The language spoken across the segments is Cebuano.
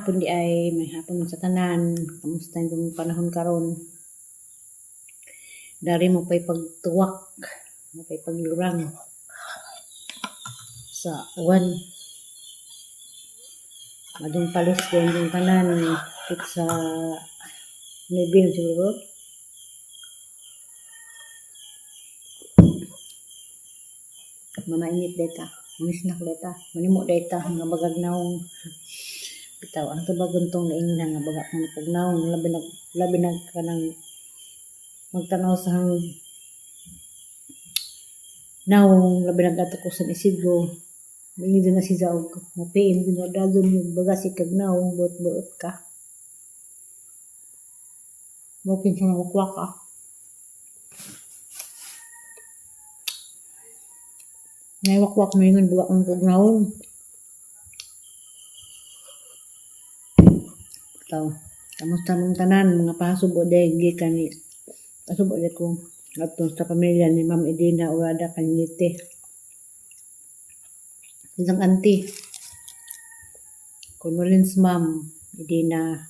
Hapon diay, maayong hapon sa tanan. Kamusta inyong panahon karon? Dari mo pa'y pagtuwak, mo pa'y paglurang sa uwan. Adong palis din yung tanan kit sa 9 siguro. Mamainit data, mangisnak data, manimo data nga bagag naong. Bitaw ang tubagon tong naingnan nga baga kang pugnaong labi nag kanang magtanaw sa hang naong labi nag adto ko San Isidro. Maingon din na siya og mo-PM din na dayon yung baga si kag naong buot-buot ka. Mo kinsa nga wakwak ka. Nay wakwak mo ingon baga kang pugnaong. Bitaw, kamusta mong tanan mga pahasubo day gikan ni pahasubo day ko ngadto sa pamilya ni Ma'am Edina Urada Cañete. Isang auntie. Condolence, Ma'am Edina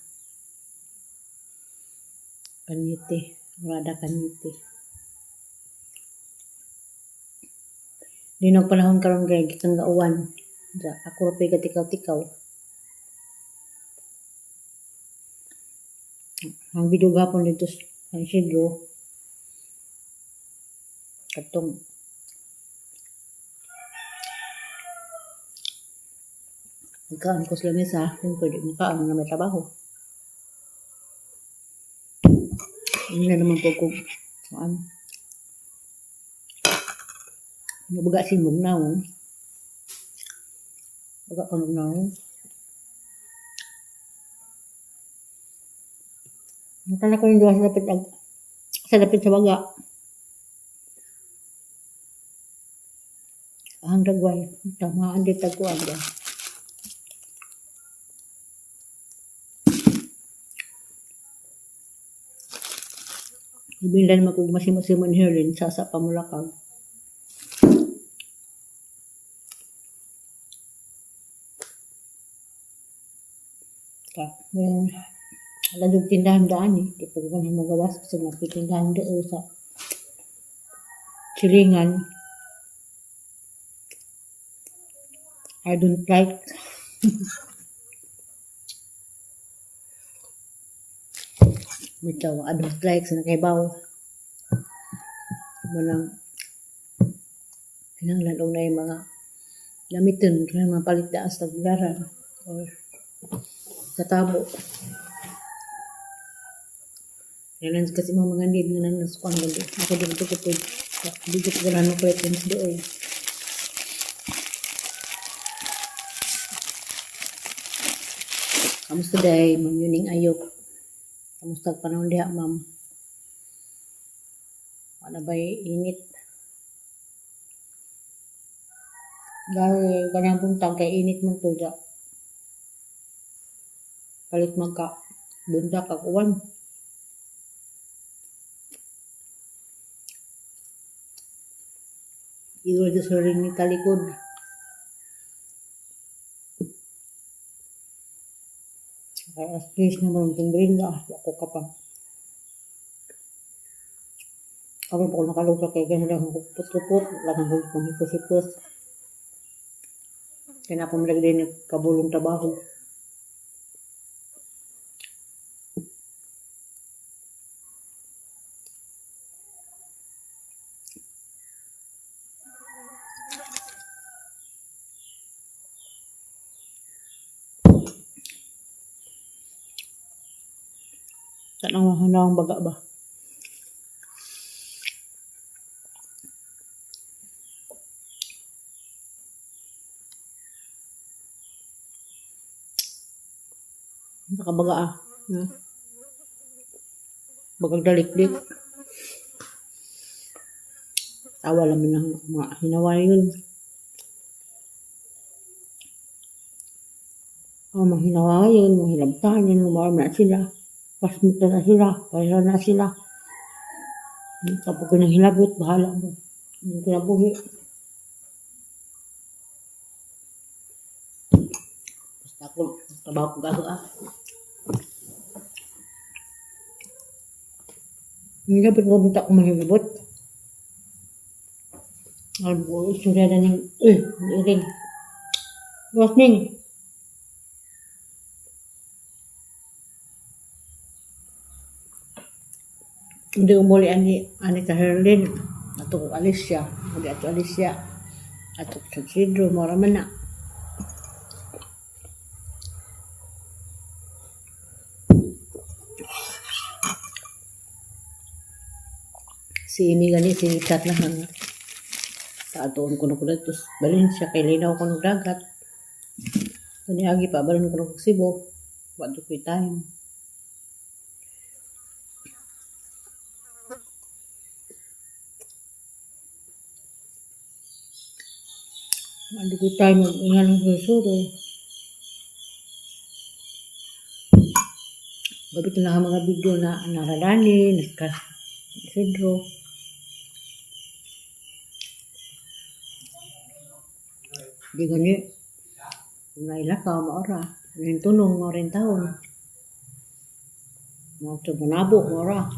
Cañete, Urada Cañete. Dinog panahon karon kay gikan gauwan. Ja, ako ra pa'y gatikaw-tikaw. Ang video gahapon dito sa San Isidro katong nagkaon ko sa lamesa, siyempre di makaon nga may trabaho. Ingnan naman po ko kuan. Nabaga si mong naong. Baga ko ng naong. Nakala ko yung duha sa dapit sa baga. Ang dagway. Tamaan di tagkuan ba. Ibinlan man kog masimo-simo ni Herlin sa pamulakaw. Ka, wala yung tindahan daan eh. Di pa ko magawas kasi napitindahan doon sa silingan. I don't like. Bitaw, I don't like sa nakaibaw. Walang kinahanglan og naay mga gamiton kanang mga palit daan sa tagbilaran or sa tabo. Kailan kasi mga need nga nang kuan gud. Ako di ko ko di ko ganahan mo palit ng doon. Kamusta day, Ma'am Yuning Ayok? Kamusta ang panahon diha, Ma'am? Wala ba'y init? Dahil kanang buntag kay init man to ja. Palit magka bundak ag uwan. Igor sa rin ni talikod. Kaya alas 3 na man itong brinda. Ako ka pa. Karon pa ko nakaluto kay ganun lang ang kupot-kupot. Lang ang hipos-hipos. Kaya na akong malagay din kabulong trabaho. Tanong ang baga ba? Nakabaga ah. Bagag daliklik. Tawa lang ng mga hinawayon. Oh, mga hinawayon, mga hilabtanin, lumaram na sila. Pasmita na sila, pareho na sila. Kapag ko nang hilabot, bahala mo. Hindi kinabuhi. Basta ako, Trabaho ko gaho ah. Hindi dapat ko bunta ko mahilabot. Alam ko, istorya na ning, iring. Gawas ning. Hindi ko muli ani, ani ka Herlin. Ato ko Alicia. Hindi ato Alicia. Ato ko San Isidro, mora man na. Si Amy gani, si chat na nga. Taatoon ko na ko dito. Balin siya, kay linaw ko ng dagat. Kani agi pa, balin ko ng Cebu. Wa to ko'y time. Andi ko time mag-ingan ng susuro. Gabi na ang mga video na naradani, nagka Isidro. Di gani, kung nailakaw, maora. Rin tunong, maorin taon. Mga manabo, maora.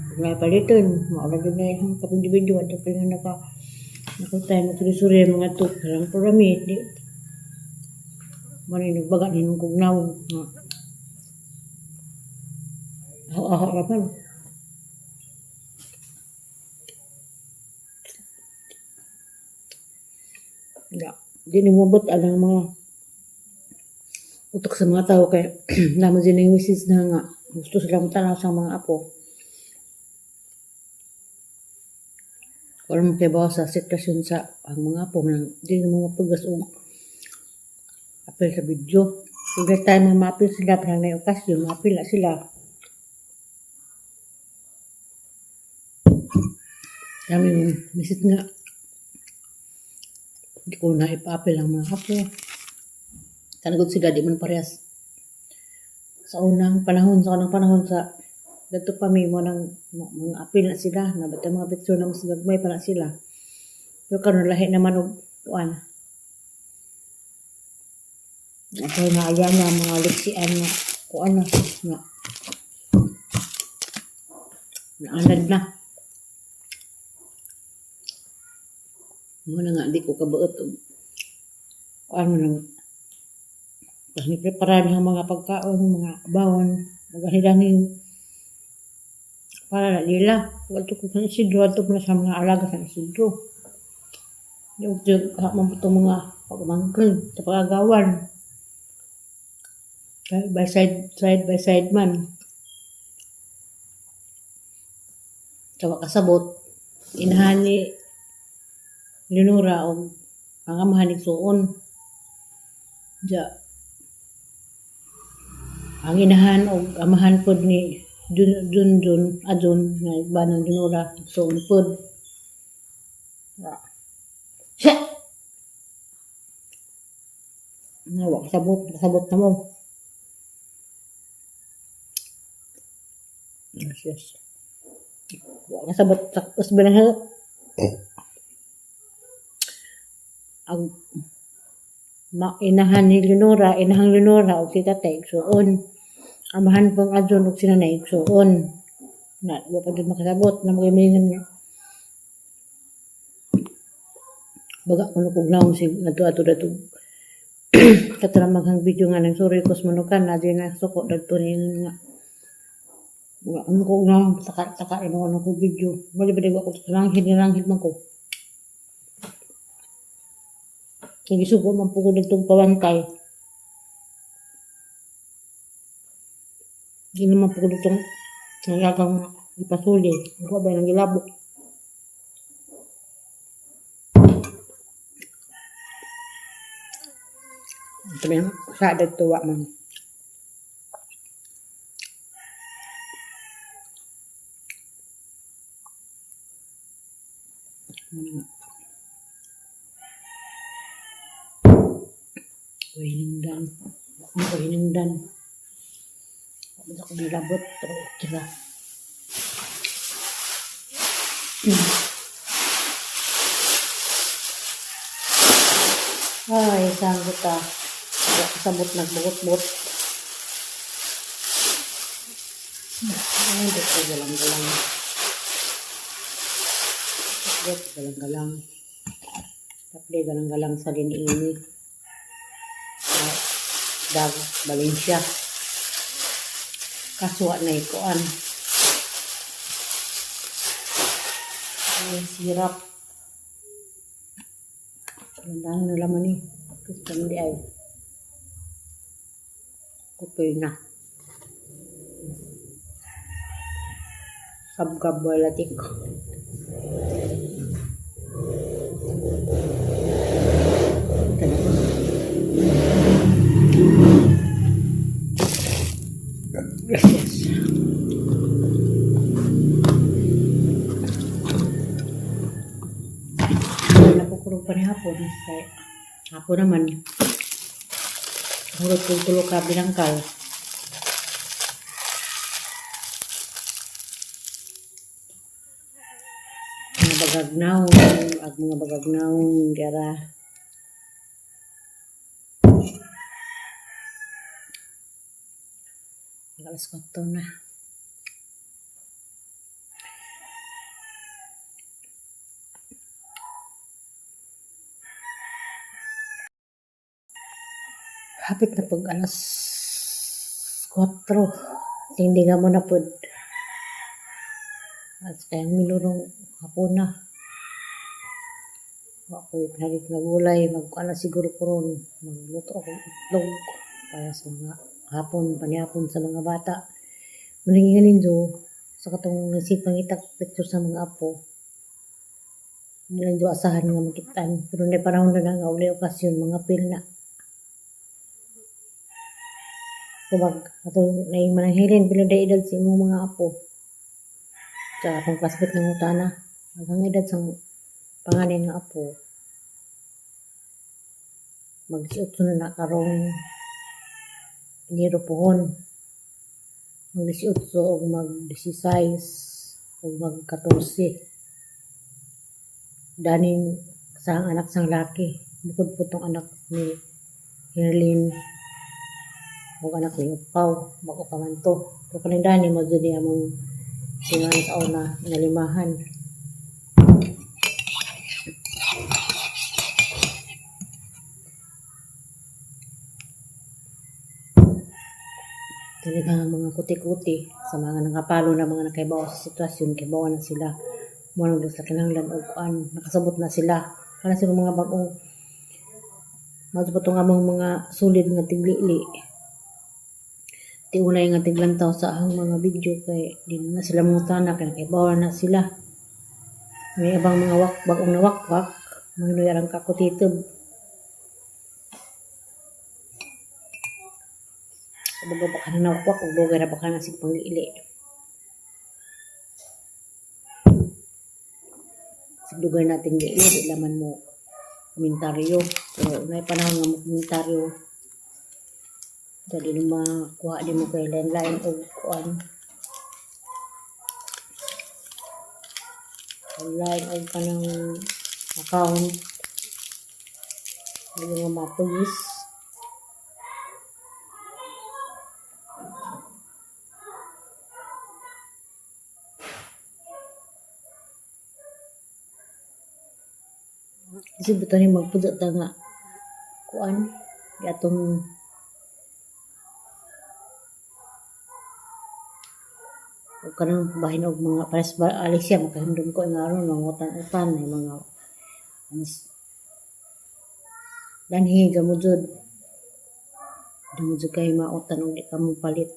Kung naipalitan, maora din na yung kapag video at kapag naka nakutay mo suri-suri mga to parang parami di man nagbaga ni nung kugnaw nga aho-aho ra man. Ya, di ni mobot ang mga utok sa mga tao kay namo din yung misis na nga gusto silang tanaw sa mga apo. Wala mo kay sa sitwasyon sa ang mga apo man di mo mapugas og apil sa video. Kung time mo maapil sila parang na okasyon, maapil na sila. Kami misis nga di ko na ipaapil ang mga apo. Tanagod sila di man parehas. Sa unang panahon, sa dadto pa mi mo nang mga apil na sila, na bata mga picture na mas gagmay pa na sila. Pero karon lahi naman og kuan. Ako na ayan na mga liksian na kuan na nga. Naanad na. Muna nga di ko kabuot og kuan mo nang tas ni prepare ang mga pagkaon, mga bawon, magahidangin para na nila. Wadto ko sa Isidro, wadto ko na sa mga alaga sa Isidro. Yung mamutong mga pagmangkin sa pagagawan. By side, side by side man. Sa kasabot, inahan ni Leonora o ang amahan ni Suon. Ja, ang inahan o amahan pod ni Jun Jun Jun Adun nga iba ng Leonora Suon pod. Siya! Nga, wa kasabot, kasabot na mo. Yes, yes. Wa kasabot sa binahal. Ang inahan ni Leonora, inahang Leonora og si tatay igsuon. Amahan pong adjon og si nanay igsuon. Na wa pa jud makasabot na mga nga. Baga kuno kog naong si ngadto ato dato. Kato na maghang video nga nang suri kos manukan na di na suko dadto ni nga. Baga kuno kog naong taka-taka imo kuno kog video. Bali ba ko langhid ni langhid man ko. Kay gisugo man po ko didtong pawantay. Di naman po ko didtong nagagang ipasuli. Ako ba nang gilabok. Sabi naman, sa dito wa man. Uy, ningdan. Uy, ningdan. Wala ko nilabot, pero okay ra. Ay, sanggot ta. Wala kasabot, nagbugot-bugot. Ay, dito galang-galang. Dito galang-galang. Tapos galang-galang sa liniini. Dag, Valencia. Kasuwa na ikuan. Ay, sirap. Gandang na laman eh. Gusto mo di ay. Kutoy na. Sabgab balatik. Gracias. Nakukurog pa ni hapon. Kaya hapon naman. Hurot kong tulo ka binangkal. Mga bagagnaw, ag mga bagagnaw, gara. Alas 4 na. Hapit na pag alas 4. Hindi nga mo na pod. At kaya minurong hapon na. Wa ko'y pinalit na gulay. Magkuan na siguro ko ron. Magluto ako itlog para sa mga hapon, panihapon sa mga bata. Muning ninyo, sa katong nasipang itak picture sa mga apo. Hindi lang asahan nga makitaan. Pero na panahon na nga uli okasyon, mga pil na. Tubag, ato na yung mananghilin, pila da edad sa imong mga apo. Sa akong classmate ng utana, ang edad sa panganay nga apo. Mag-18 na na karong Enero pohon. Mag-18 o mag-16 o mag-14. Daning sa anak sang laki. Bukod po tong anak ni Herlin o anak ni Upaw, bago pa man to. Pero kaning dani mo dyan niya mong tingan sa una nga limahan. Talaga nga mga kuti-kuti sa mga nakapalo na mga nakaibaw sa sitwasyon, kaibaw na sila. Mo nang sa kinahanglan og kuan, nakasabot na sila. Kana sila mga bag-ong Mato nga among mga sulid nga tiglili. Tiunay nga tiglantaw sa ahang mga video kay di na sila mangutana kay nakaibaw na sila. May abang mga wak bagong nawakwak, mga nuyarang kakutitob. Kabaga baka na nawakwak ug dugay na baka na sig pangliili. Sig dugay natin liili, di laman mo komentaryo. Pero unay panahon nga mo komentaryo. Dali mo makuha di mo kay lain-lain og kuan. Online og kanang account. Dili mo mapulis. Kasi buta ni magpuzo ta nga kuan di atong ug kanang bahin og mga pares ba Alicia makahimdom ko nga aron mga utan-utan ay mga danhi gamo jud damo jud kay mautan og di ka mo palit.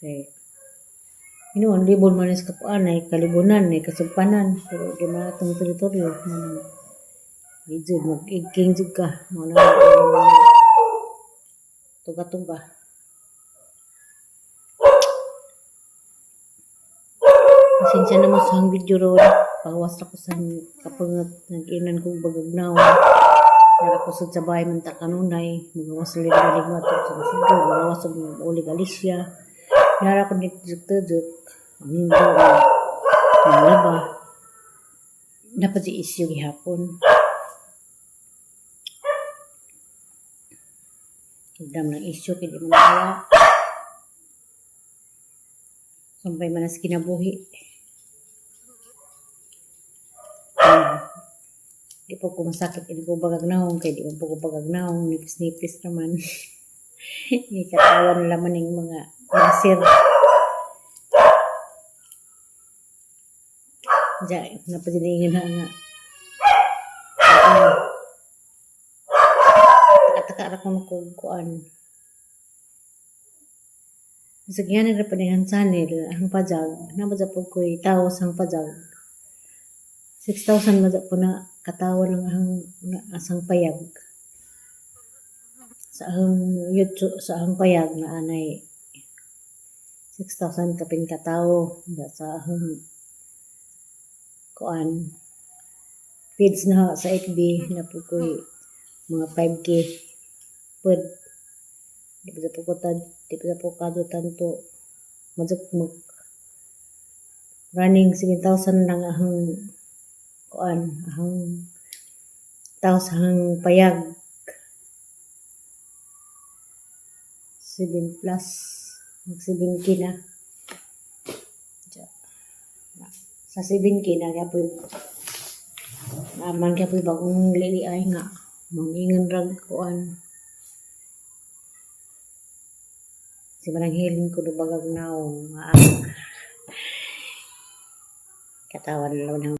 Kay hinuon libon man is kapuan ay kalibunan ay kasugpanan pero di man atong teritoryo man di jud mag-igking jud ka mo na tuga-tuga. Pasensya na mo sa hang video ron. Pahuwas ako sa kapangat nag-inan kong bagagnaw. Nara ko sa bahay man ta kanunay. Magawas sa ligalig mo ato sa Isidro. Magawas sa mga ulig Alicia. Nara ko dito juk-juk. Ang hindo mga laba. Dapat si isyu gihapon. Dam ng isyu kay di man wala. Sumpay man sa kinabuhi. Di po ko masakit ini ko bagag naong kay di man po ko bagag naong, nipis-nipis naman. Ikatawan laman ng mga masir. Diya, napadilingan na nga. Oo. Taka-taka ra ko kuan. Bisag yan ra pa channel ang pajag, naa po ko'y tawo sang pajag. 6,000 man po na katawo ng ang asang payag. Sa ang YouTube, sa ang payag na anay 6,000 kapin katawo sa ang kuan page na sa FB na po ko'y mga 5K pud. Di pa po ko tad, di pa po kado tanto majukmuk. Running 7,000 lang ang kuan, ang tawo sa ang payag. 7 plus mag 7K na. Sa 7K na gyapoy naman gyapoy bagong lili ay nga mangingon rag kuan. Si manang hilin ko do bagag naong nga katawan lang.